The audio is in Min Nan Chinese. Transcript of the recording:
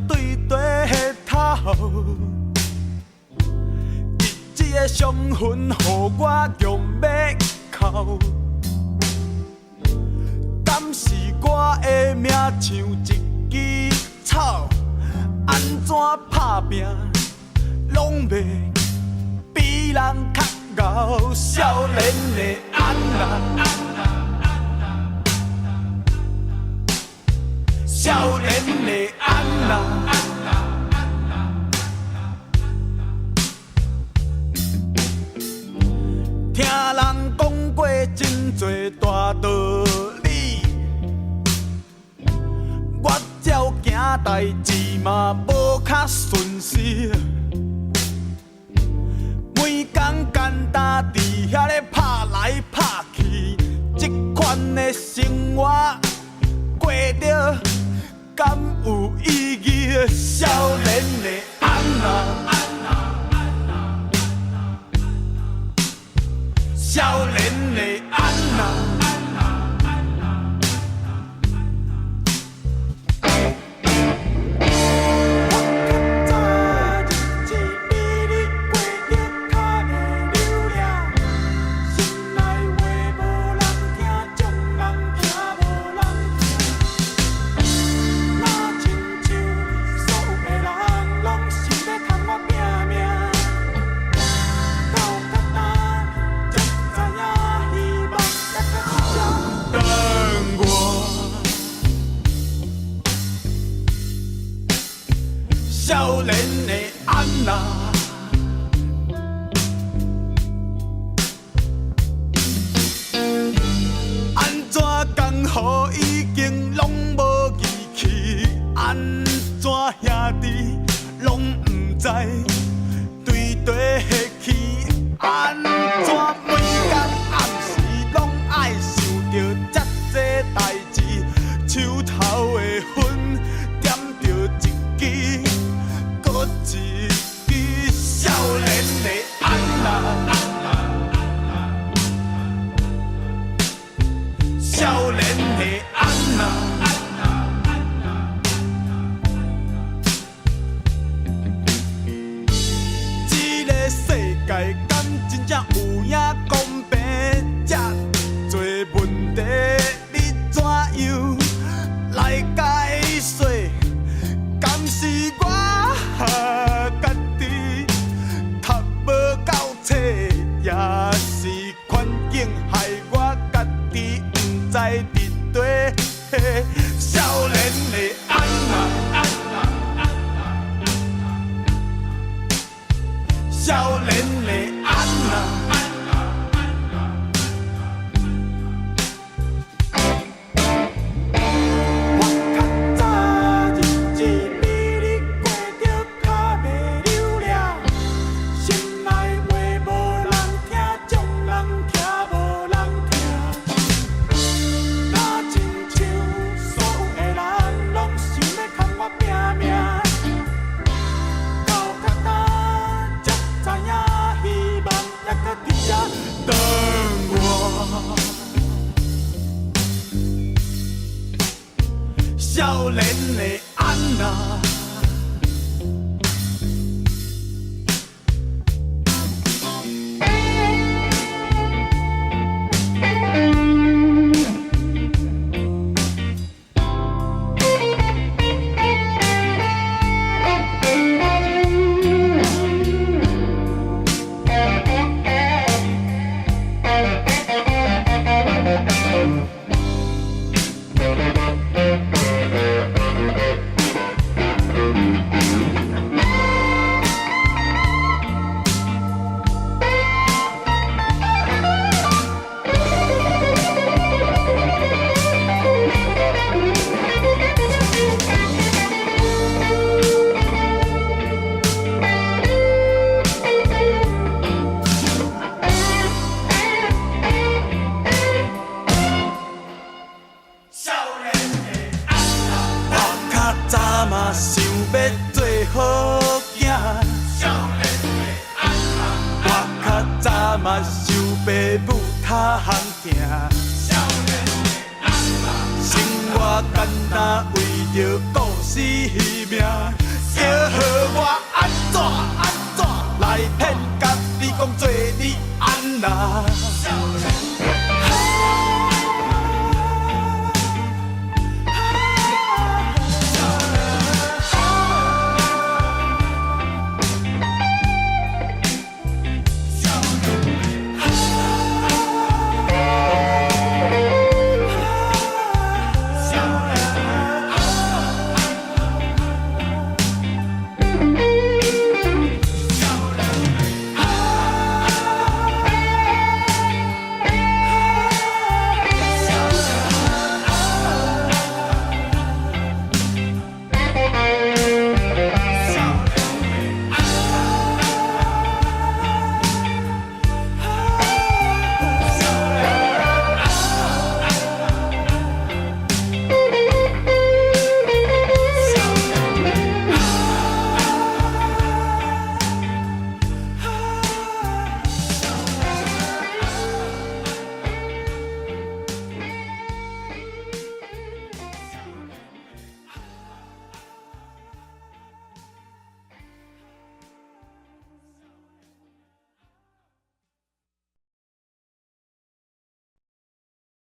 對地頭，日子的傷痕予我強欲哭。敢是我的命像一支草，按怎拍拚攏袂比人較𠢕。少年的安娜，少年的安娜。聽人講過真濟大道理，我照行代誌嘛無較順時。每工簡單佇遐咧拍來拍去，這款的生活過著敢有意義？少年的安娜，少年的安娜。我較早日子比你過得較袂溜了，心內話無人聽，眾人聽無人聽。若親像所有的人攏想欲共我拚命，到較今才知影希望猶閣佇這等我。少年的安娜，按怎江湖已經攏無義氣，按怎兄弟攏毋知對地去，按怎每工暗時攏愛想著這濟代誌，手頭的粉點著一支，閣一支，少年的安娜，少年的安娜。這个世界敢真正有影公平？這濟問題你怎樣來解說？敢是我家己讀無夠冊，也是環境害我家己毋知佇底。少年的安娜，少年的安娜。我較早日子比你過得較袂溜了，心內話無人聽，眾人聽無人聽。若親像所有的人攏想欲共我拚命，到較今才知影希望猶閣佇這等我。少年的安娜，少年的安娜，我較早嘛想欲做好囝。少年的安娜，我較早嘛受爸母他項疼。少年的安娜，生活簡單，為著故事。命，叫我按怎按怎來騙家己講做你按那。